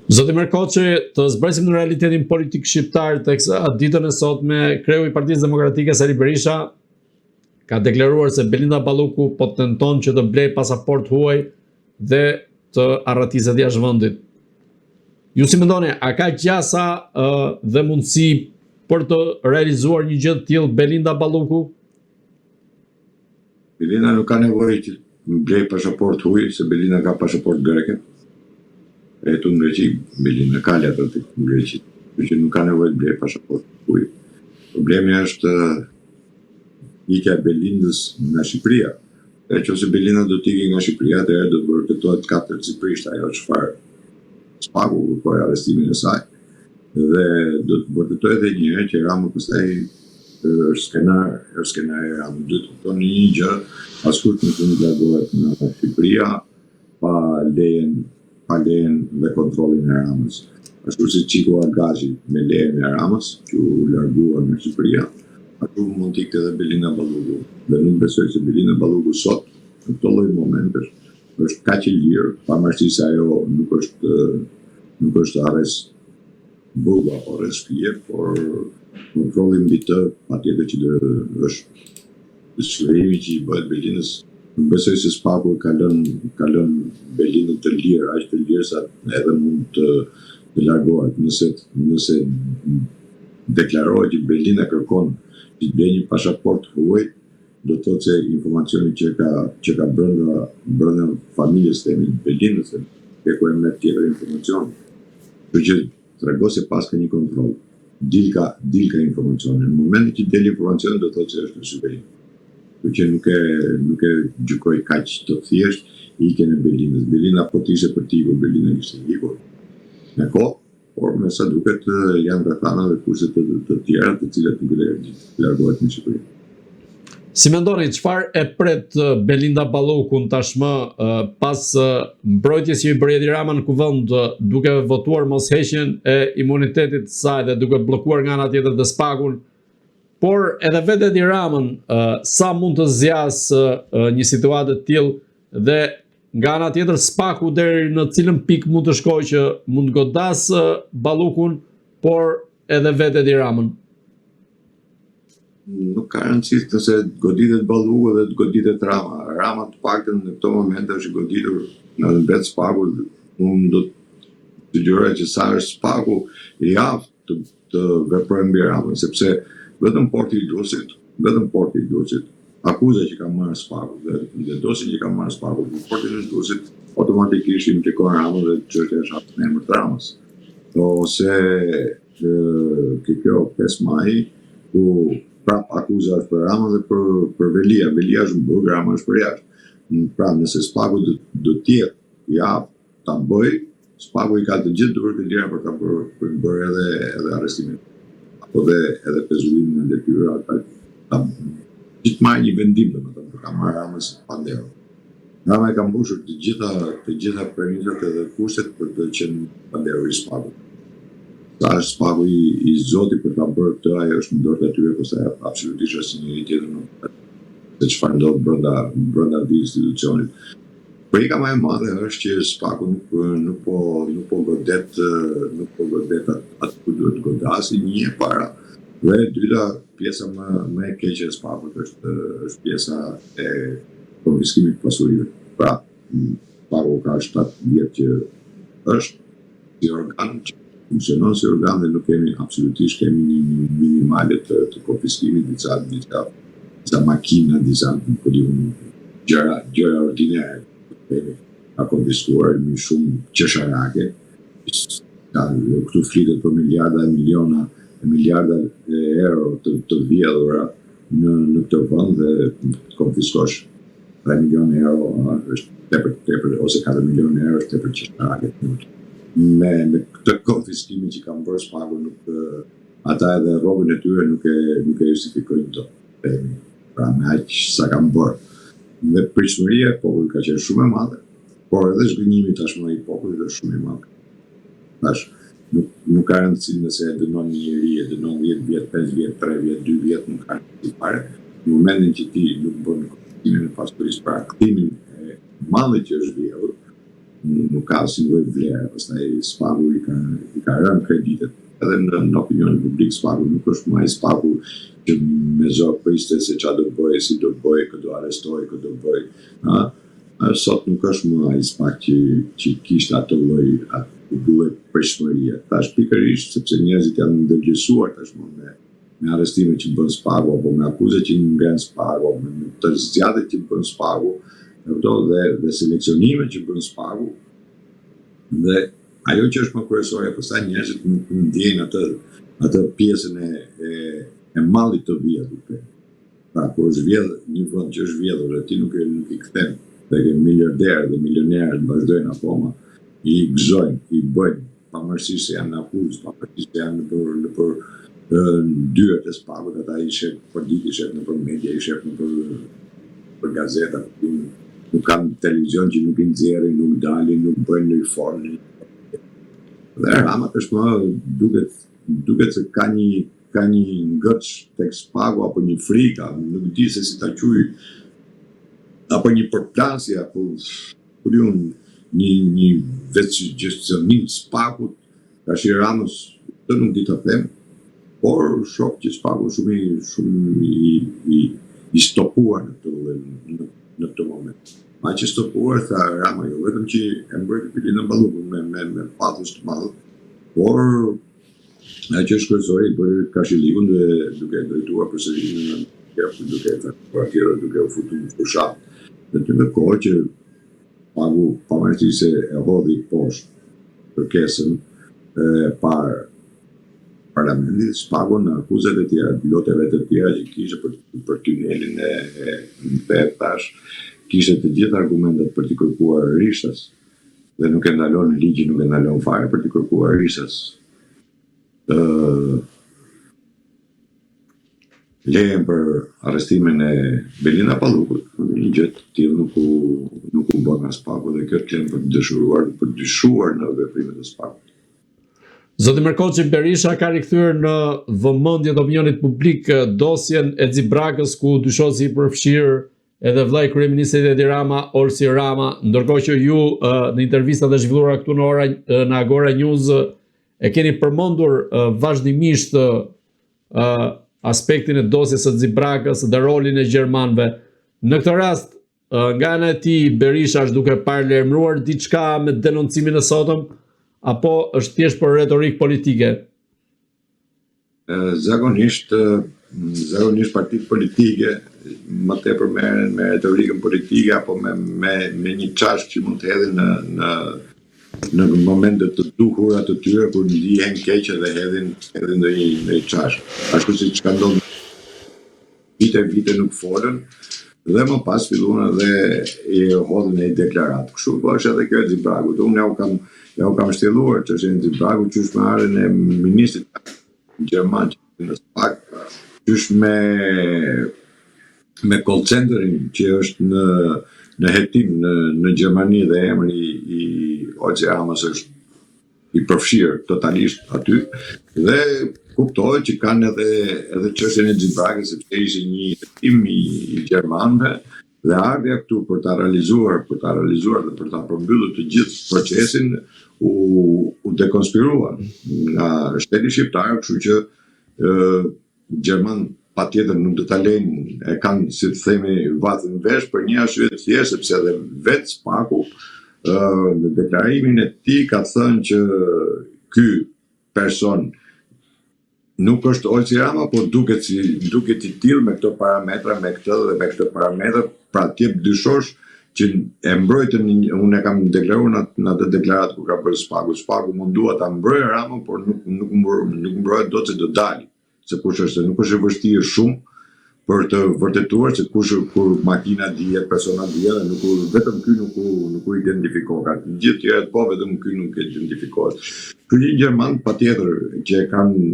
Zoti Merkoçi, të zbresim në realitetin politik shqiptar teksa ditën e sotme kreu i Partisë Demokratike Sali Berisha ka deklaruar se Belinda Balluku po tenton që të blejë pasaportë huaj dhe të arratiset jashtë vendit. Ju si mendoni, a ka gjasa uh, dhe mundësi për të realizuar një gjë të tillë Belinda Balluku? Belinda nuk ka nevojë që të blejë pasaportë huaj, se Belinda ka pasaportë greke. E jeton në Greqi, Belinda ka letra të Greqisë, kështu që nuk ka nevojë të blejë pasaportë huaj. Problemi është ikja e Belindës nga Shqipëria. Dhe qoftë se Belinda do të ikë nga Shqipëria, atëherë do të vërtetohet katërcipërisht ajo çfarë SPAK-u kërkoi arrestimin e saj. Dhe do të vërtetojë edhe një herë që Rama pastaj është skenar, është skenar i Ramës. Duhet të kuptoni një gjë, askush nuk mund të largohet nga Shqipëria pa lejen, pa lejen dhe kontrollin e Ramës. Ashtu si Çiko Agaçi me lejen e Ramës, që u largua nga Shqipëria, ashtu mund të ikte edhe Belinda Balluku. Dhe nuk besoj se Belinda Balluku sot, në këto lloj momentesh, është kaq e lirë, pavarësisht se ajo nuk është nuk është arrest burgu apo arrest shtëpie, por kontrolli mbi të patjetër që do është sigurimi që i bëhet Belindës. Nuk besoj se SPAK-u ka lënë ka lënë Belindën të lirë, aq të lirë sa edhe mund të të largohet. Nëse nëse deklarohet që Belinda kërkon të blejë një pasaportë huaj, do të thotë se informacioni që ka që ka brenda brenda familjes themi Belindës, e ku e merr tjetër informacion. Kështu që tregon se paska një kontroll. Dilka dilka informacioni. Në momentin që del informacioni do të thotë se është në survejim. Kështu që nuk e nuk e gjykoj kaq të thjeshtë ikjen e Belindës. Belinda po të ishte për të ikur, Belinda kishte ikur me kohë, por me sa duket janë rrethana dhe kushte të, të tjera të cilat nuk e lejojnë të largohet në Shqipëri. Si mendoni, çfarë e pret Belinda Ballukun tashmë pas mbrojtjes që i bëri Edi Rama në Kuvend duke votuar mosheqjen e imunitetit të saj dhe duke bllokuar nga ana tjetër dhe SPAK-un, por edhe vetë Edi Ramën sa mund të zgjasë një situatë e tillë dhe nga ana tjetër SPAK-u deri në cilën pikë mund të shkojë që mund të godasë Ballukun, por edhe vetë Edi Ramën. Nuk ka rëndësi nëse goditet Balluku dhe të goditet Rama. Rama të paktën në këto momente është i goditur nga vetë SPAK-u. Unë do të sugjeroja që sa është SPAK-u i aftë të, të veprojë mbi Ramën, sepse vetëm porti i Durrësit, vetëm porti i Durrësit, akuza që ka marrë SPAK-u dhe, dhe dosjen që ka marrë SPAK-u për portin e Durrësit, automatikisht implikon Ramën dhe çështja është hapur në emër të Ramës. Ose Ke kjo 5 maj, ku prap akuza është për Ramën dhe për, për Veliajn. Veliaj është në burg, Rama është përjashta. Pra, nëse SPAK-u do, do të jetë i aftë ta bëjë, SPAK-u i ka të gjithë duart e lira për ta bërë, për të bërë edhe edhe arrestimin apo dhe edhe pezullimin në detyrë, ata ta që të marrë një vendim domethënë për ta marrë Ramën si të pandehur. Rama i ka mbushur të gjitha të gjitha premisat edhe kushtet për të qenë i pandehur i SPAK-ut. Sa është SPAK-u i, i zoti për ta bërë këtë, ajo është në dorë të atyre, pastaj absolutisht asnjë njeri tjetër nuk se çfarë ndodh brenda brenda atij institucionit. Frika më e madhe është që SPAK-u nuk nuk po nuk po godet nuk po godet atë ku duhet të godasë, një e para. Dhe e dyta, pjesa më më e keqe e SPAK-ut është është pjesa e konfiskimit të pasurive. Pra, SPAK-u ka 7 vjet që është si organ që funksionon si organ dhe nuk kemi absolutisht kemi një një minimale të, të konfiskimit disa disa disa makina, disa po di unë gjëra gjëra ordinere kemi ka konfiskuar një shumë qesharake ka këtu flitet për miliarda e miliona e miliarda e euro të, të vjedhura në në këtë vend dhe të konfiskosh 3 milionë euro është tepër tepër ose 4 milionë euro është tepër qesharake. Me me këtë konfiskimin që kanë bërë SPAK-u nuk ata edhe rrogën e tyre nuk e nuk e justifikojnë dot. Themi, pra me aq sa kanë bërë. Dhe pritshmëria e popullit ka qenë shumë e madhe, por edhe zhgënjimi tashmë i popullit është shumë i madh. Tash nuk nuk ka rëndësi nëse e dënon një njeri, e dënon 10 vjet, 5 vjet, 3 vjet, 2 vjet, nuk ka rëndësi fare. Në momentin që ti nuk bën konfiskimin e pasurisë, pra kthimin e mallit që është vjedhur, Nuk ka asnjë lloj vlere, pastaj SPAK-u i ka i ka rënë kreditet. Edhe në, në opinionin publik SPAK-u nuk është më ai SPAK-u që me zor priste se ça do bëjë, si do bëjë, kë do arrestojë, kë do bëjë. Ë? Sot nuk është më ai SPAK që që kishte atë lloj atë lloj pritshmërie. Tash pikërisht sepse njerëzit janë ndërgjegjësuar tashmë me me arrestimet që bën SPAK-u apo me akuzat që ngren SPAK-u apo me stërzgjatjet që bën SPAK-u, e kupton dhe dhe seleksionimet që bën SPAK-u dhe ajo që është më kryesorja, pastaj njerëzit nuk ndjejnë atë atë pjesën e e, e mallit të vjedhur. Pra kur është vjedh një vend që është vjedhur dhe ti nuk e nuk i kthen dhe ke miliarderë dhe milionerë vazhdojnë akoma i gëzojnë, i bëjnë pavarësisht se janë në akuzë, pavarësisht se janë nëpër nëpër dyert e SPAK-ut, ata i shef për ditë, i shef nëpër media, i shef nëpër për gazeta, nuk kanë televizion që nuk i nxjerrin, nuk dalin, nuk bëjnë në formë. Dhe Rama tashmë duket duket se ka një ka një ngërç tek SPAK-u apo një frikë, nuk di se si ta quaj, apo një përplasje apo ku di unë një një vetësugjestionim SPAK-ut karshi Ramës, këtë nuk di ta them, por shoh që SPAK-u shumë i shumë i i i stopuar në këtë lloj në, në këtë moment. Aq i stopuar tha Rama jo vetëm që e mbrojti Belinda Ballukun me me me patos të madh, por ajo që është kryesore i bëri karshillikun dhe duke e drejtuar përsëri në duke e caktuar atje dhe duke u futur në fushatë. Në të në kohë që SPAK-u pavarësisht se e hodhi poshtë kërkesën e parë parlamentit, SPAK-u në akuzat e tjera, loteve të tjera që kishte për për tunelin e e tash, kishte të gjitha argumentet për t'i kërkuar rishtas dhe nuk e ndalon ligji, nuk e ndalon fare për t'i kërkuar rishtas. Ë lejen për arrestimin e Belinda Ballukut, një gjë të tillë nuk u nuk u bë nga SPAK-u dhe kjo të lënë për të dëshiruar, për të dyshuar në veprimet e SPAK-ut. Zoti Merkoçi Berisha ka rikthyer në vëmendje të opinionit publik dosjen e Xibrakës ku dyshohet si i përfshirë edhe vëllai i kryeministrit Edi Rama, Olsi Rama, ndërkohë që ju në intervistat e zhvilluara këtu në ora në Agora News e keni përmendur vazhdimisht aspektin e dosjes së Xibrakës dhe rolin e gjermanëve. Në këtë rast, nga ana e tij Berisha është duke paralajmëruar diçka me denoncimin e sotëm apo është thjesht për retorikë politike? Zakonisht zakonisht partitë politike më tepër merren me retorikën politike apo me me me një çashkë që mund të hedhin në në në momente të duhura të tyre kur ndihen keq edhe hedhin hedhin ndonjë ndonjë çashkë. Ashtu siç ka ndodhur vite vite nuk folën dhe më pas filluan edhe i hodhën një deklaratë. Kështu po është edhe kjo e Xibrakut. Unë ja u kam ja u kam shtjelluar çështjen e Xibrakut qysh me ardhjen e ministrit gjerman që në SPAK, qysh me me call centerin që është në në hetim në në Gjermani dhe emri i Olsi Ramës është i përfshirë totalisht aty dhe kuptohet që kanë edhe edhe çështjen e Xibrakës sepse ishte një hetim i, i gjermanëve dhe ardhja këtu për ta realizuar, për ta realizuar dhe për ta përmbyllur të gjithë procesin u u dekonspirua nga shteti shqiptar, kështu që ë Gjermanët patjetër nuk do ta lejnë, e kanë si të themi vathën në vesh për një arsye të thjeshtë sepse edhe vetë SPAK-u ë në deklarimin e tij ka thënë që ky person nuk është Olsi Rama, por duket si duket i tillë me këto parametra, me këtë dhe me këtë parametër, pra ti dyshosh që e mbrojtën, unë e kam deklaruar në atë, në atë deklaratë kur ka bërë SPAK-u, SPAK-u mundua ta mbrojë Ramën, por nuk nuk nuk mbrohet dot se do dali, se kush është, se nuk është e vështirë shumë për të vërtetuar se kush kur makina dihet, persona dihet, dhe nuk u, vetëm ky nuk u nuk u identifikoka. Të gjithë tjerët po, vetëm ky nuk identifikohet. Kështu që gjermanët patjetër që e kanë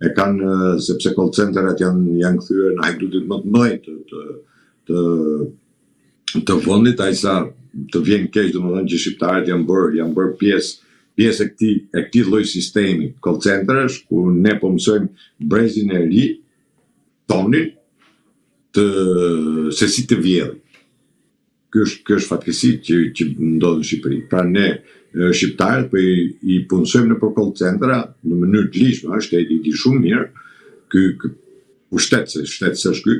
e kanë sepse call centerat janë janë kthyer në hajdutët më të mëdhenj të të të të vendit, aq sa të vjen keq domethënë që shqiptarët janë bërë janë bërë pjesë pjesë e këtij e këtij lloj sistemi call centerash ku ne po mësojmë brezin e ri tonin të se si të vjedhim. Ky është kjo është fatkeqësi që që ndodh në Shqipëri. Pra ne shqiptarët po i, i punësojmë nëpër call centra në mënyrë të ligjshme, është shteti i di shumë mirë, ky, ky pushtet se shtet s'është ky,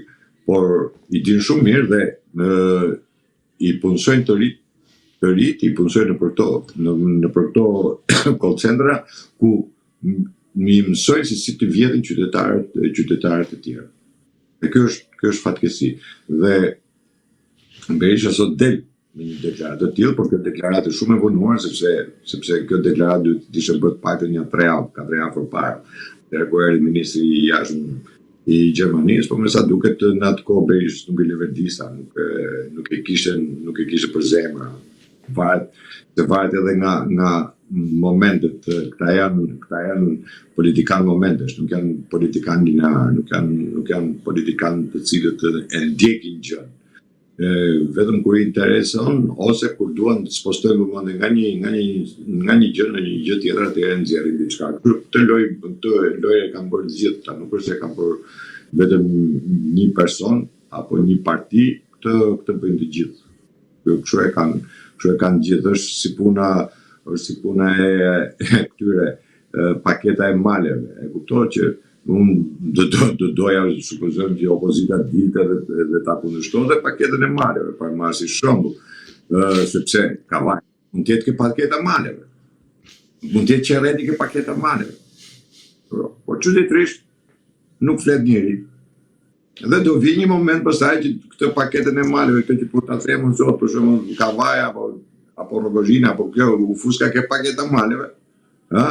por i din shumë mirë dhe në, i punësojnë të rit, të rit, i punësojnë nëpër këto në nëpër këto call centra ku i mësojnë se si të vjedhin qytetarët qytetarët e tjerë. Dhe kjo është kjo është fatkeqësi. Dhe Berisha sot del me një deklaratë të tillë, por kjo deklaratë është shumë e vonuar sepse sepse kjo deklaratë duhet të ishte bërë të paktën një 3 javë, 4 javë përpara. Deri kur erdhi ministri i jashtëm i Gjermanisë, por me sa duket në atë kohë Berishës nuk i leverdista, nuk nuk e kishte nuk e kishte për zemër. Varet, se varet edhe nga nga momentet, këta janë këta janë politikan momentesh, nuk janë politikan linear, nuk janë nuk janë politikan të cilët e ndjekin gjën. Vetëm kur i intereson ose kur duan të spostojnë vëmendjen nga një nga një nga një gjë në një gjë tjetër, atëherë nxjerrin diçka. Këtë lojë këtë lojë e kanë bërë të gjithë këta, nuk është se e kanë bërë vetëm një person apo një parti, këtë këtë bëjnë të gjithë. Kështu e kanë, kështu e kanë gjithë, është si puna është si puna e, e këtyre paketa e maleve. E kupton që unë do do do doja supozojmë që opozita dilte dhe dhe ta kundërshtonte paketën e maleve, pa marrë si shembull, ë sepse Kavaja mund të jetë ke paketa e maleve. Mund të jetë Qerreti ke paketa e maleve. Po, por çuditërisht nuk flet njeri. Dhe do vi një moment pastaj që këtë paketën e maleve, këtë që po ta them unë sot, për shembull Kavaja apo apo Rrogozhina apo kjo u fuska ke paketa e maleve, ë?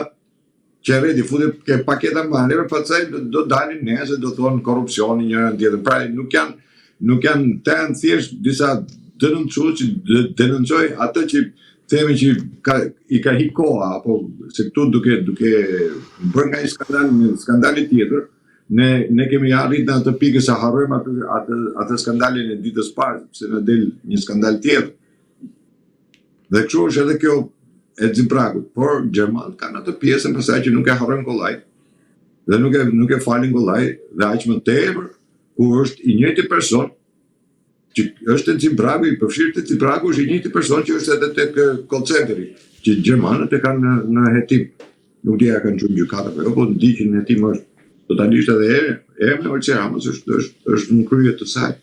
Qerreti futet ke paketa maleve, pastaj do, do dalin nesër do thonë korrupsioni njëra tjetrën. Pra nuk janë nuk janë të janë thjesht disa denoncues që denoncojnë atë që themi që ka, i ka hik koha apo se këtu duke duke bërë nga një skandal në skandali tjetër, ne ne kemi arrit në atë pikë sa harrojmë atë atë atë skandalin e ditës parë, sepse na del një skandal tjetër. Dhe kështu është edhe kjo e Xibragut, por gjermanët kanë atë pjesën pastaj që nuk e harrojnë kollaj dhe nuk e nuk e falin kollaj dhe aq më tepër kur është i njëjti person që është te Xibragu i përfshirë te Xibragu është i njëjti person që është edhe tek call centeri, që gjermanët e kanë në, në hetim. Nuk di a kanë çuar gjykatë apo jo, po ndiqin në hetim është totalisht edhe emri Olsi Ramës është është është në krye të saj.